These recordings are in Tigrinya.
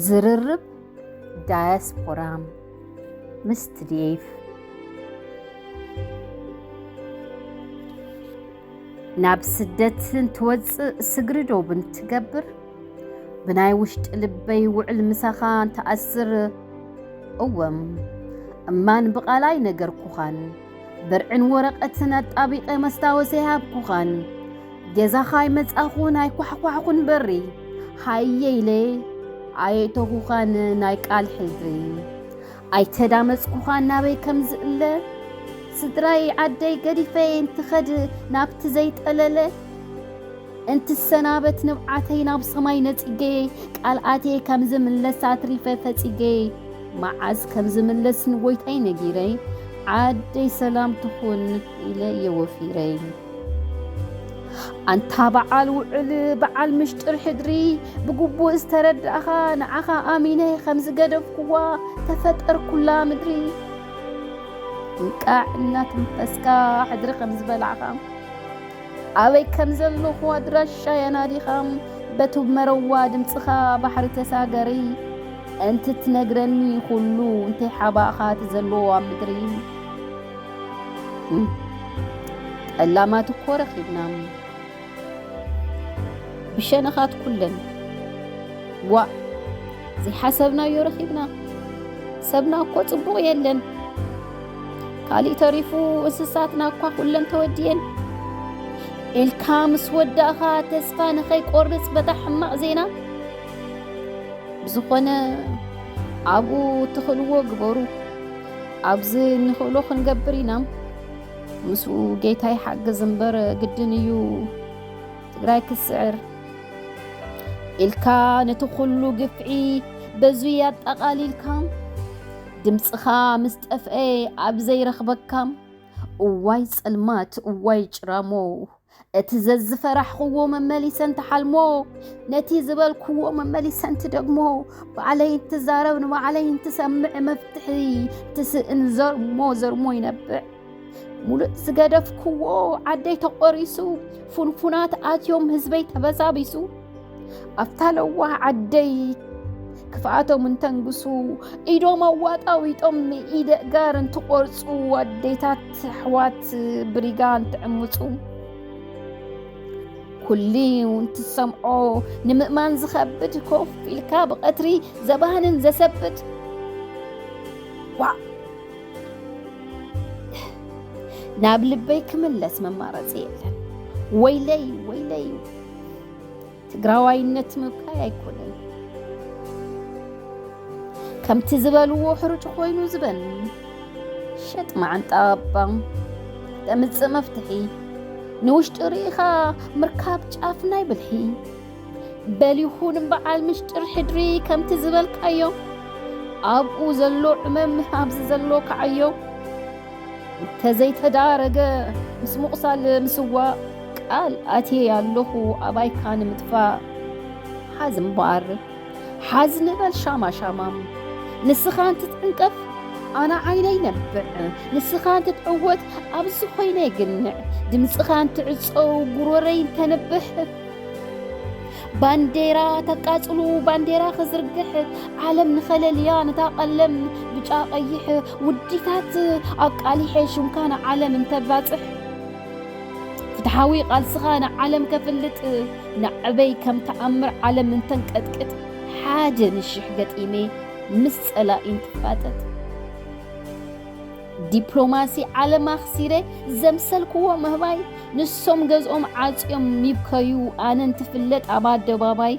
ዝርርብ ዳያስፖራ ምስ ቲ ዲ ኤፍ። ናብ ስደት እንትወፅእ ስግሪ ዶብ እንትገብር፣ ብናይ ውሽጢ ልበይ ውዕል ምሳኻ እንትኣስር፣ እወም እማን ብቓል ኣይነገርኩኻን፣ ብርዕን ወረቐትን ኣጣቢቐ መስታወሰ ይሃብኩኻን፣ ገዛኻ ኣይመጻኹን ኣይኳሕኳሕኩን በሪ፣ ሃየ ኢለ ኣየእተኹኻን ናይ ቃል ሕድሪ። ኣይተዳመጽኩኻን ናበይ ከም ዝእለ፣ ስድራይ ዓደይ ገዲፈ እንትኸድ ናብቲ ዘይጠለለ፣ እንትሰናበት ንብዓተይ ናብ ሰማይ ነጺገ፣ ቃል ኣትየ ከም ዝምለስ ኣትሪፈ ፈጺገ፣ መዓዝ ከም ዝምለስ ንጎይታይ ነጊረይ፣ ዓደይ ሰላም ትኹን ኢለ እየ ወፊረይ። ኣንታ በዓል ውዕል፣ በዓል ምሽጥር ሕድሪ፣ ብግቡእ ዝተረዳእኻ፣ ንዓኻ ኣሚነ ከም ዝገደፍኩዋ ተፈጠርኩላ ምድሪ። እንቃዕ እናተንፈስካ ሕድሪ ከም ዝበላዕኻ፣ ኣበይ ከም ዘለኹ ኣድራሻይ ኣናዲኻ፣ በቲ መረዋ ድምፅኻ ባሕሪ ተሳገሪ፣ እንትትነግረኒ ኩሉ እንታይ ሓባእኻ እቲ ዘለዎ ኣብ ምድሪ። እም፣ ጠላማት እኮ ረኺብና ብሸነኻት ኩለን። ዋእ፣ ዘይሓሰብናዮ ረኺብና። ሰብና እኮ ጽቡቕ የለን። ካሊእ ተሪፉ እንስሳትና እኳ ኩለን ተወድየን። ኢልካ ምስ ወዳእኻ ተስፋ ንኸይቆርጽ በታ ሕማቕ ዜና። ብዝኾነ ኣብኡ እትኽእልዎ ግበሩ። ኣብዚ እንኽእሎ ክንገብር ኢና። ምስኡ ጌታ ይሓግዝ እምበር ግድን እዩ ትግራይ ክስዕር። ኢልካ ነቲ ኩሉ ግፍዒ በዙይ ኣጠቓሊልካ፣ ድምፅኻ ምስ ጠፍአ ኣብ ዘይረኽበካ፣ እዋይ ጸልማት፣ እዋይ ጭራሞ፣ እቲ ዘዝፈራሕኽዎ መመሊሰ እንትሓልሞ፣ ነቲ ዝበልክዎ መመሊሰ እንትደግሞ፣ ባዕለይ እንትዛረብ ንባዕለይ እንትሰምዕ መፍትሒ እንትስእን ዘርሞ ዘርሞ ይነብዕ። ሙሉእ ዝገደፍክዎ ዓደይ ተቖሪሱ፣ ፉንፉናት ኣትዮም ህዝበይ ተበዛቢሱ። ኣብታ ለዋህ ዓደይ ክፍኣቶም እንተንግሱ፣ ኢዶም ኣዋጣዊጦም ኢደ ጋር እንትቆርጹ፣ ኣዴታት ኣሕዋት ብሪጋ እንትዕምጹ፣ ኩሉ እንትሰምዖ ንምእማን ዝኸብድ፣ ኮፍ ኢልካ ብቐትሪ ዘባህንን ዘሰብድ። ዋእ! ናብ ልበይ ክምለስ መማረፂ የለን። ወይለይ፣ ወይለይ። ትግራዋይነት ምብካይ ኣይኮነን። ከምቲ ዝበልዎ ሕሩጭ ኮይኑ ዝበን። ሸጥ መዓንጣ ኣባ ተምጽእ መፍትሒ። ንውሽጢ ርኢኻ ምርካብ ጫፍ ናይ ብልሒ። በሊኹ ንበዓል ምሽጥር ሕድሪ ከምቲ ዝበልካዮ። ኣብኡ ዘሎ ዕመም ኣብዚ ዘሎ ከዓዮ። እንተዘይተዳረገ ምስ ምቑሳል ምስዋእ ቃል ኣትየ ኣለኹ ኣባይካ ንምጥፋእ። ሓዝ እምበኣር ሓዝ ንበል ሻማ ሻማ። ንስኻ እንትትዕንቀፍ ኣነ ዓይነይ ነብዕ። ንስኻ እንትትዕወት ኣብዚ ኮይነ ይግንዕ። ድምፅኻ እንትዕፀው ጉሮረይ እንተንብሕ። ባንዴራ ተቃፅሉ ባንዴራ ክዝርግሕ ዓለም ንኸለልያ ነታ ቀለም ብጫ ቀይሕ ውዲታት ኣቃሊሐ ሽምካ ንዓለም እንተባፅሕ። ፍትሓዊ ቃልስኻ ንዓለም ከፍልጥ ናዕበይ ከም ተኣምር ዓለም እንተንቀጥቅጥ ሓደ ንሽሕ ገጢመ ምስ ፀላኢ እንትፋጠጥ። ዲፕሎማሲ ዓለም ኣኽሲረ ዘምሰልክዎ ምህባይ ንሶም ገዝኦም ዓፅዮም ይብከዩ ኣነ እንትፍለጥ ኣብ ኣደባባይ።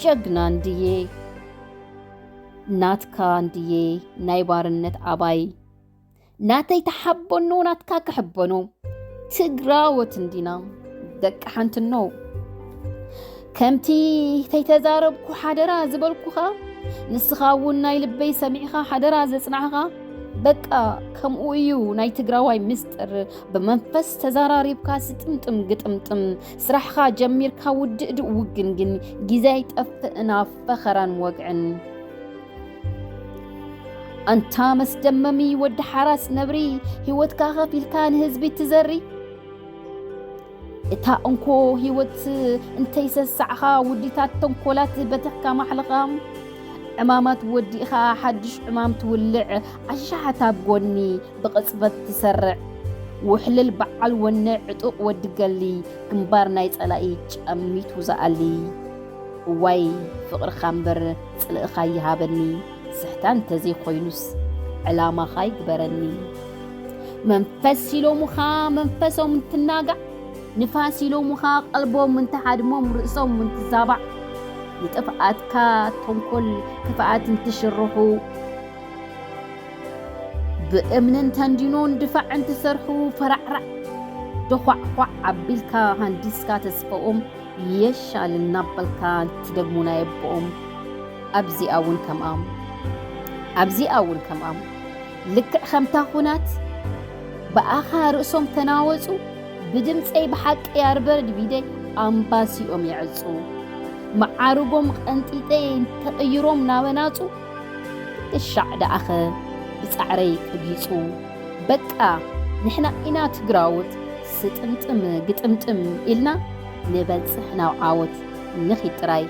ጀግና እንድየ ናትካ እንድየ ናይ ባርነት ኣባይ። ናተይ ተሓበኖ ናትካ ክሕበኖ። ትግራዎት እንዲና ደቂ ሓንቲ ኖ። ከምቲ ተይተዛረብኩ ሓደራ ዝበልኩኻ ንስኻ እውን ናይ ልበይ ሰሚዕኻ ሓደራ ዘጽናዕኻ። በቃ ከምኡ እዩ ናይ ትግራዋይ ምስጢር። ብመንፈስ ተዛራሪብካ ስጥምጥም ግጥምጥም። ስራሕኻ ጀሚርካ ውድእ ድእ ውግን ግን ግዜ ኣይጠፍእን ኣብ ፈኸራን ወግዕን። ኣንታ መስደመሚ ወዲ ሓራስ ነብሪ፣ ህይወትካ ከፊልካ ንህዝቢ ትዘሪ። እታ እንኮ ህይወት እንተይሰሳዕኻ ውዲታት ተንኮላት በቲኽካ ማሕልኻ። ዕማማት ወዲእኻ ሓድሽ ዕማም ትውልዕ፣ ኣሻሓት ኣብ ጎኒ ብቕጽበት ትሰርዕ። ውሕልል በዓል ወነ ዕጡቕ ወዲ ገሊ፣ ግንባር ናይ ጸላኢ ጨሚቱ ዝኣሊ። እዋይ ፍቕርኻ እምበር ጽልእኻ ይሃበኒ፣ ስሕታ እንተዘይኮይኑስ ዕላማኻ ይግበረኒ። መንፈስ ኢሎሙኻ መንፈሶም እንትናጋዕ፣ ንፋስ ኢሎሙኻ ቀልቦም እንትሓድሞም ርእሶም እንትዛባዕ፣ ንጥፍኣትካ ተንኮል ክፍኣት እንትሽርሑ፣ ብእምንን ተንዲኖን ድፋዕ እንትሰርሑ ፈራዕራዕ ዶዃዕኳዕ ኣቢልካ ሃንዲስካ ተስፈኦም የሻል እናበልካ እንትደግሙ ናይ ኣቦኦም ኣብዚኣ እውን ከምኣም ኣብዚኣ እውን ከምኣም ልክዕ ከምታ ኩናት ብኣኻ ርእሶም ተናወጹ። ብድምፀይ ብሓቂ ያርበር ድቪደይ ኣምባሲኦም የዕጹ። መዓርጎም ቐንጢጠ እንተቕይሮም ናበናጹ። እሻዕ ደኣኸ ብጻዕረይ ቀጊጹ። በቃ ንሕና ኢና ትግራዎት ስጥምጥም ግጥምጥም ኢልና ንበጽሕ ናብ ዓወት ንኺድ ጥራይ።